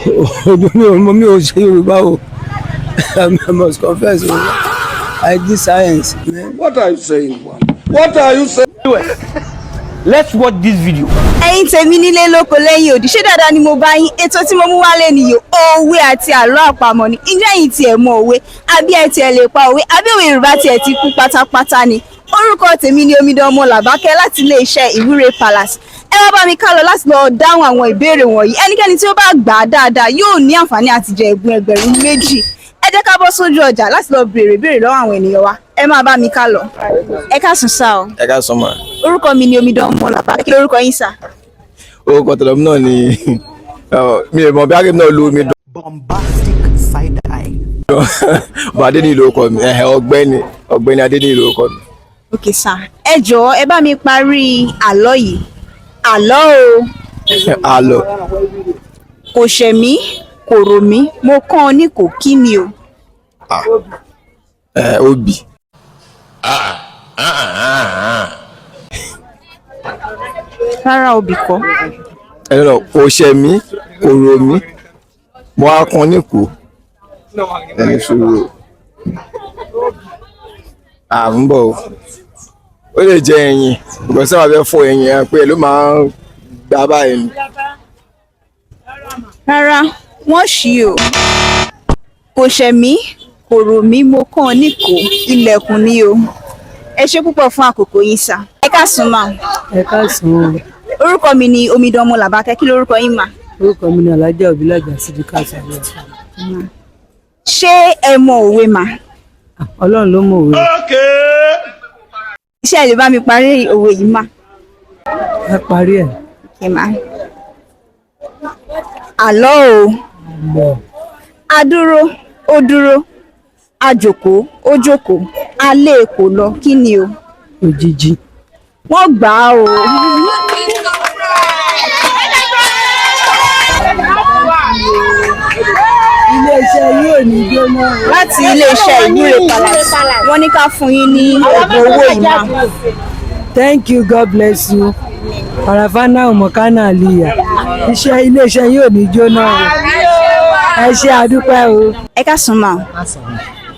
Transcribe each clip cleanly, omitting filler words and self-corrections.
Ojú mi ò mọ, mi ò ṣe Yorùbá o. I must confess o. I did science. What are you saying? What are you saying? Let's watch this video. Ẹ̀yin tèmi nílé lóko lẹ́yìn òdì, ṣé dáadáa ni mo bá yín? Ètò tí mo mú wálé nìyí, òwe àti àlọ́ àpamọ̀ ni. Ǹjẹ́ ẹ̀yin tiẹ̀ mọ òwe, àbí ẹ tiẹ̀ lè pa òwe, àbí òwe Yorùbá tiẹ̀ ti kú pátápátá ni? Orúkọ tèmi ni Omidan Ọmọ Làbákẹ́ láti iléeṣẹ́ Ìwúre Palace. Ẹ wá bá mi ká lọ láti lọ dáhùn àwọn ìbéèrè wọ̀nyí. Ẹnikẹ́ni tí ó bá gbà á dáadáa yóò ní àǹfààní àti jẹ ẹ̀bùn 2,000. Ẹ jẹ́ ká bọ́ sójú ọjà láti lọ béèrè béèrè lọ́wọ́ àwọn ènìyàn wa. Ẹ máa bá mi ká lọ. Ẹ káàsán sá o. Ẹ ká sọ ma. Orúkọ mi ni Omidan Ọmọ Làbákẹ́. Kí lorúkọ yín sà? Orúkọ tọ̀dọ̀ mi náà ni mi ò mọ̀ bí akéwì náà lu omi dùn. Bombastic side eye. Bọ̀ Adéníyì lórúkọ mi. Ẹ̀hẹ̀, ọ̀gbẹ́ni Adéníyì lórúkọ mi. Ok sir, ẹ jọ̀ọ́, ẹ bá mi parí àlọ́ yìí. Àlọ́ o. Àlọ́. Kò ṣẹ̀ mí, kò rò mí, mo kàn án ní kò kí mi o. Ẹ̀, obì. Rárá, obì kọ́. Ẹ lọ, kò ṣẹ̀ mí, kò rò mí, mo á kan ní kò ẹni sùúrù à ń bọ̀ o. Ó lè jẹ ẹyin ìgbọ̀n sábà fẹ́ fọ ẹyin ẹ pé ló máa ń gbá báyìí ni. Rárá, wọ́n ṣì o. Kò ṣẹ̀ mí, kò rò mí, mo kàn án ní kò, ilẹ̀kùn ni o. Ẹ ṣé púpọ̀ fún àkókò yín sà. Ẹ káàsán mà. Ẹ káàsán o. Orúkọ mi ni Omidan Ọmọ Làbákẹ́. Kí lorúkọ yín mà? Orúkọ mi ni Alájà Òbílàjà Sídíkà Sàlẹ. Ṣé ẹ mọ òwe mà? Ọlọ́run ló mọ̀ òwe. Ṣé ẹ lè bá mi parí òwe yìí mà? Ẹ parí ẹ̀. Okay, mà. Àlọ́ o. Mọ̀. A dúró, ó dúró, a jòkóó, ó jókòó, a lé e kò lọ, kí ni o? Òjijì. Wọ́n gbà á o. Iléeṣẹ́ yóò ní jóná o. Láti iléeṣẹ́ Ìwúre Palace, wọ́n ní ká fún yín ní ẹ̀bùn owó yìí mà. Thank you, God bless you. Parafana Omokana Aliya. Iṣẹ́ iléeṣẹ́ yóò ní jóná o. Ẹ ṣé, àdúpẹ́ o. Ẹ káàsán mà.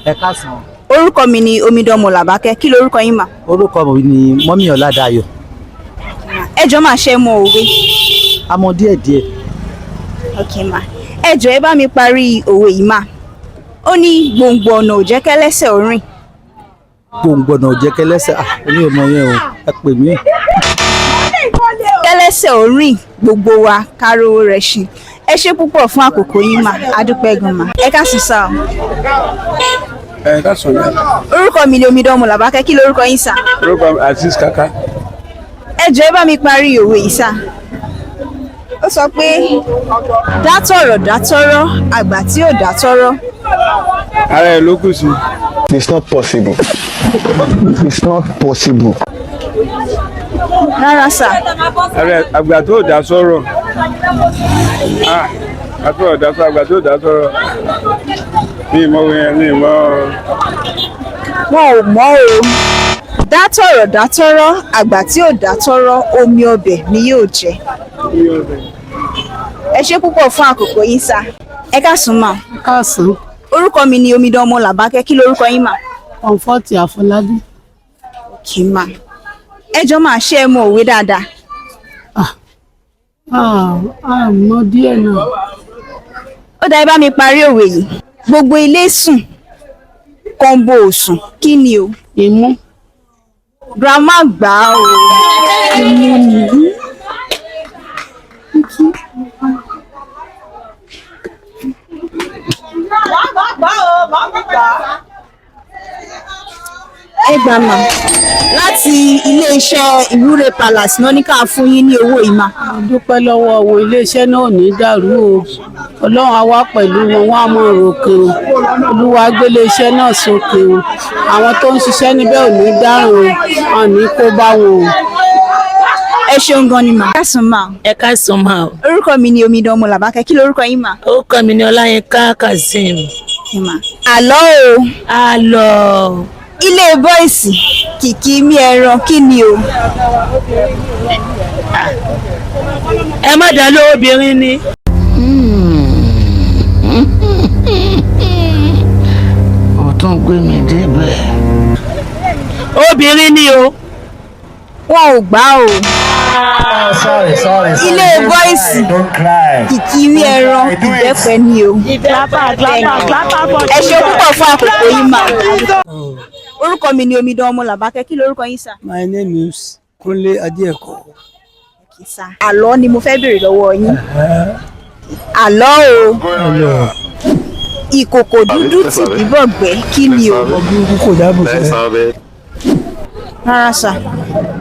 Ẹ káàsán. Orúkọ mi ni Omidan Ọmọ Làbákẹ́. Kí lorúkọ yín mà? Orúkọ mi ni Mọ́mí Ọ̀làdàyọ̀. Ẹ jọ̀ọ́ mà, ṣe mọ òwe? A mọ díẹ̀ díẹ̀. Ok mà. Ẹ jọ̀ọ́, ẹ bá mi parí òwe yìí mà. Ó ní gbòǹgbò ọ̀nà ò jẹ́ kẹ́lẹ́sẹ̀ ó rìn. Gbòǹgbòǹnà ò jẹ́ kẹlẹ́sẹ̀. Ah, èmi ò mọ yẹn o, ẹ pè mí. Kẹ́lẹ́sẹ̀ ó rìn, gbogbo wa kárówó rẹ̀ ṣe. Ẹ ṣé púpọ̀ fún àkókò yín mà. Adúpẹ́ gan mà. Ẹ káàsán sá o. Ẹ ká sọ yẹn. Orúkọ mi ni Omidan Ọmọ Làbákẹ́. Kí lorúkọ yín sà? Orúkọ mi Azeez Kaka. Ẹ jọ̀ọ́, ẹ bá mi parí òwe yìí sà. Ó sọ pé dátọ̀rọ̀ dátọ́rọ́, àgbà tí ò dátọ́rọ́. Ara ẹ ló kù sí. It's not possible. It's not possible. Rárá sà. Ara ẹ, àgbà tó dá sọ̀rọ̀. Ah, àgbà tó dá sọ̀rọ̀, àgbà tó dá sọ̀rọ̀. Mi ì mọ yẹn, mi ì mọ. Wọn ò mọ̀ o. Dátọ̀rọ̀ dátọ́rọ́, àgbà tí ò dátọ́rọ́, omi ọbẹ̀ ni yóò jẹ. Ẹ ṣé púpọ̀ fún àkókò yín sà. Ẹ káàsán mà. Ẹ káàsán. Orúkọ mi ni Omidan Ọmọ Làbákẹ́. Kí lorúkọ yín mà? Comfort Àfọlábí. Kì í mà. Ẹ jọ̀ọ́ mà, ṣé ẹ mọ òwe dáadáa? A mọ díẹ̀ náà. Ó dá, ẹ bá mi parí òwe yìí. Gbogbo ilé sùn, kọ́ńbó ò sùn, kí ni o? Imú. Grandma gbà á o. Imú ni. Ẹ gbà mà. Láti iléeṣẹ́ Ìwúre Palace náà ní ká fún yín ní owó yìí mà. A dúpẹ́ lọ́wọ́ wo, iléeṣẹ́ náà ò ní dàrú o. Ọlọ́run á wà pẹ̀lú wọn, wọ́n á mọ̀ ròkè o. Olúwa gbélé iṣẹ́ náà sókè o. Àwọn tó ń ṣiṣẹ́ níbẹ̀ ò ní dáràn o, wọn ò ní kó bá wọn o. Ẹ ṣeun gan ni mà. Ẹ káàsán mà. Ẹ káàsán mà o. Orúkọ mi ni Omidan Ọmọ Làbákẹ́. Kí lorúkọ yín mà? Orúkọ mi ni Ọláyínká Kazeem. Kí mà. Àlọ́ o. Àlọ́. Ilé bọ́ìsì kìkì mí ẹran, kí ni o? Ẹ má dá lówó, obìnrin ni. gbé mi débẹ̀. Obìnrin ni o. Wọn ò gbà o. Sorry, sorry. Ilé bọ́ìsì kìkìrí ẹran ìbẹ́pẹ ni o. Ẹ ṣe púpọ̀ fún àkókò yìí mà. Orúkọ mi ni Omidan Ọmọ Làbákẹ́. Kí lorúkọ yín sà? My name is Kunle Adeeko. Àlọ́ ni mo fẹ́ béèrè lọ́wọ́ yín. Àlọ́ o. Ìkòkò dúdú tìdí bọ̀gbẹ́, kí ni o? Ọmọ burúkú kò dáàbò fẹ́. Rárá sà.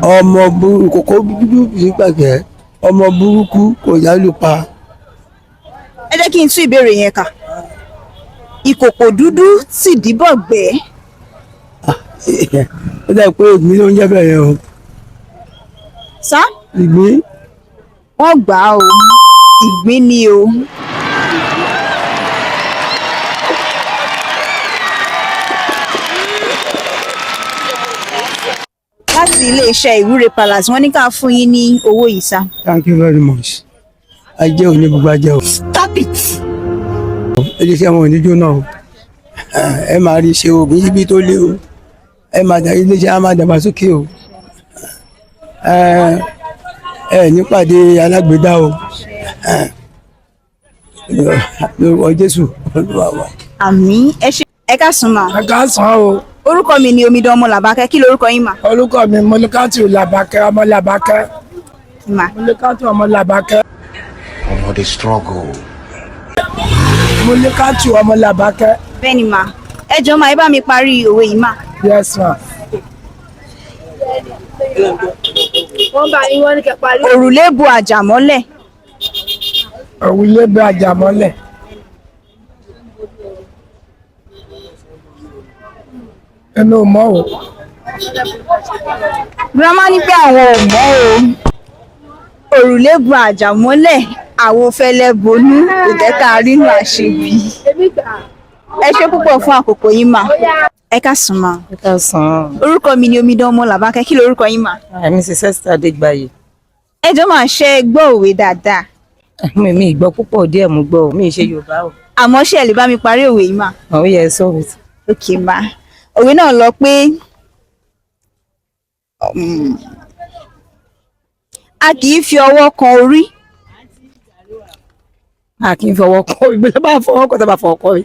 Ọmọ burúkú kòkó dúdú kì í gbàgbẹ́. Ọmọ burúkú kò yálù pa. Ẹ jẹ́ kí n tún ìbéèrè yẹn kà. Ìkòkò dúdú tìdí bọ̀gbẹ́. Ó dà pé ìgbín ló ń jẹ́ bẹ́ẹ̀ yẹn o. Sá. Ìgbín. Wọ́n gbà á o. Ìgbín ni o. Láti iléeṣẹ́ Ìwúre Palace, wọ́n ní ká fún yín ní owó yìí sá. Thank you very much. Ajé òní gbogbo ajé o. Stop it. Iléeṣẹ́ wọn ò ní jóná o. Ẹ máa rí ṣe o, kì í ṣe bí tó lé o. Ẹ máa dà, iléeṣẹ́ á máa dàgbàsókè o. Ẹ ẹ nípàdé alágbèédá o. Lórúkọ Jésù Olúwa wa. Àmín. Ẹ ṣe, ẹ káàsán mà. Ẹ káàsán o. Orúkọ mi ni Omidan Ọmọ Làbákẹ́. Kí lorúkọ yín mà? Orúkọ mi Mọ́líkátù Làbákẹ́ ọmọ Làbákẹ́. Mà. Mọ́líkátù ọmọ Làbákẹ́. Omo dey struggle. Mọ́líkátù ọmọ Làbákẹ́. Bẹ́ẹ̀ni mà. Ẹ jọ̀ọ́ mà, ẹ bá mi parí òwe yìí mà. Yes ma. Wọ́n bá yín, wọ́n ní kẹ́ parí. Òrùlé bo àjà mọ́lẹ̀. Òrùlé bo àjà mọ́lẹ̀. Ẹnu ò mọ̀ o. Grandma ní pé àwọn ò mọ̀ o. Òrùlé bo àjà mọ́lẹ̀, àwo fẹ́lẹ́ bonú, kò jẹ́ ká rínú àṣebí. Ẹ ṣé púpọ̀ fún àkókò yín mà. Ẹ káàsán mà. Ẹ káàsán. Orúkọ mi ni Omidan Ọmọ Làbákẹ́. Kí lorúkọ yín mà? Mrs. Esther Adégbáyé. Ẹ jọ̀ọ́ mà, ṣé ẹ gbọ́ òwe dáadáa? Mi gbọ́ púpọ̀, díẹ̀ mo gbọ́ o, mi ì ṣe Yorùbá o. Àmọ́ ṣé ẹ lè bá mi parí òwe yìí mà? Àwọn yẹ sọ it. Ok mà. Òwe náà lọ pé a kì í fi ọwọ́ kan orí. A kì í fọwọ́ kọ orí. Bí bá fọwọ́ kọ, tó bá fọwọ́ kọ orí.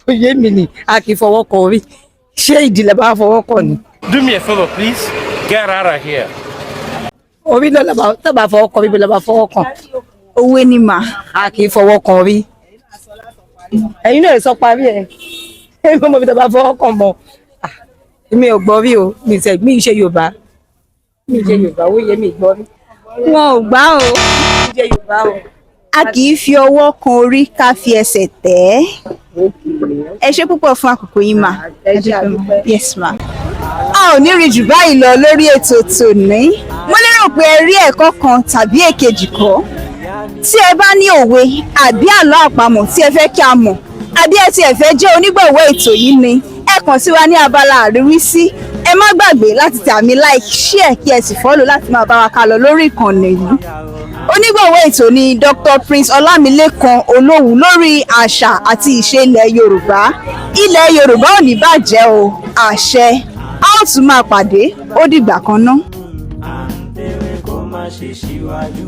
Ó yé mi ni, a kì í fọwọ́ kọ orí. Ṣé ìdílé bá fọwọ́ kọ ni? Do me a favor, please. Get out of here. Orí náà tó bá fọwọ́ kọ orí, bí lọ́ bá fọwọ́ kàn. Òwe ni mà. A kì í fọwọ́ kan orí. Ẹ̀yin náà sọ parí ẹ̀. Èmi mọ̀ bí tó bá fọwọ́ kàn mọ́. Èmi ò gbọ́ rí o, mi ì mi ì ṣe Yorùbá. Mi ì ṣe Yorùbá, ó yé mi gbọ́ rí. Wọn ò gbà o. Mi ì ṣe Yorùbá o. A kì í fi ọwọ́ kan orí ká fi ẹsẹ̀ tẹ̀ ẹ́. Ẹ ṣé púpọ̀ fún àkókò yín mà. Ẹ ṣé, àdúpẹ́. Yes ma. A ò ní rí jù báyìí lọ lórí ètò tòní. Mo lérò pé ẹ rí ẹ̀kọ́ kan tàbí èkejì kọ́. Tí ẹ bá ní òwe àbí àlọ́ àpamọ̀ tí ẹ fẹ́ kí a mọ̀, àbí ẹ tiẹ̀ fẹ́ jẹ́ onígbọ̀wọ́ ètò yìí ni, ẹ kàn sí wa ní abala àríwísí. Ẹ má gbàgbé láti tẹ àmì like, share, kí ẹ sì follow láti máa bá wa ká lọ lórí ìkànnì yìí. Onígbọ̀wọ́ ètò ni Dr. Prince Ọlámilékan Olówù lórí àṣà àti ìṣe ilẹ̀ Yorùbá. Ilẹ̀ Yorùbá ò ní bàjẹ́ o, àṣẹ. A ó tún máa pàdé, ó dìgbà kan ná. Kó má ṣe ṣíwájú.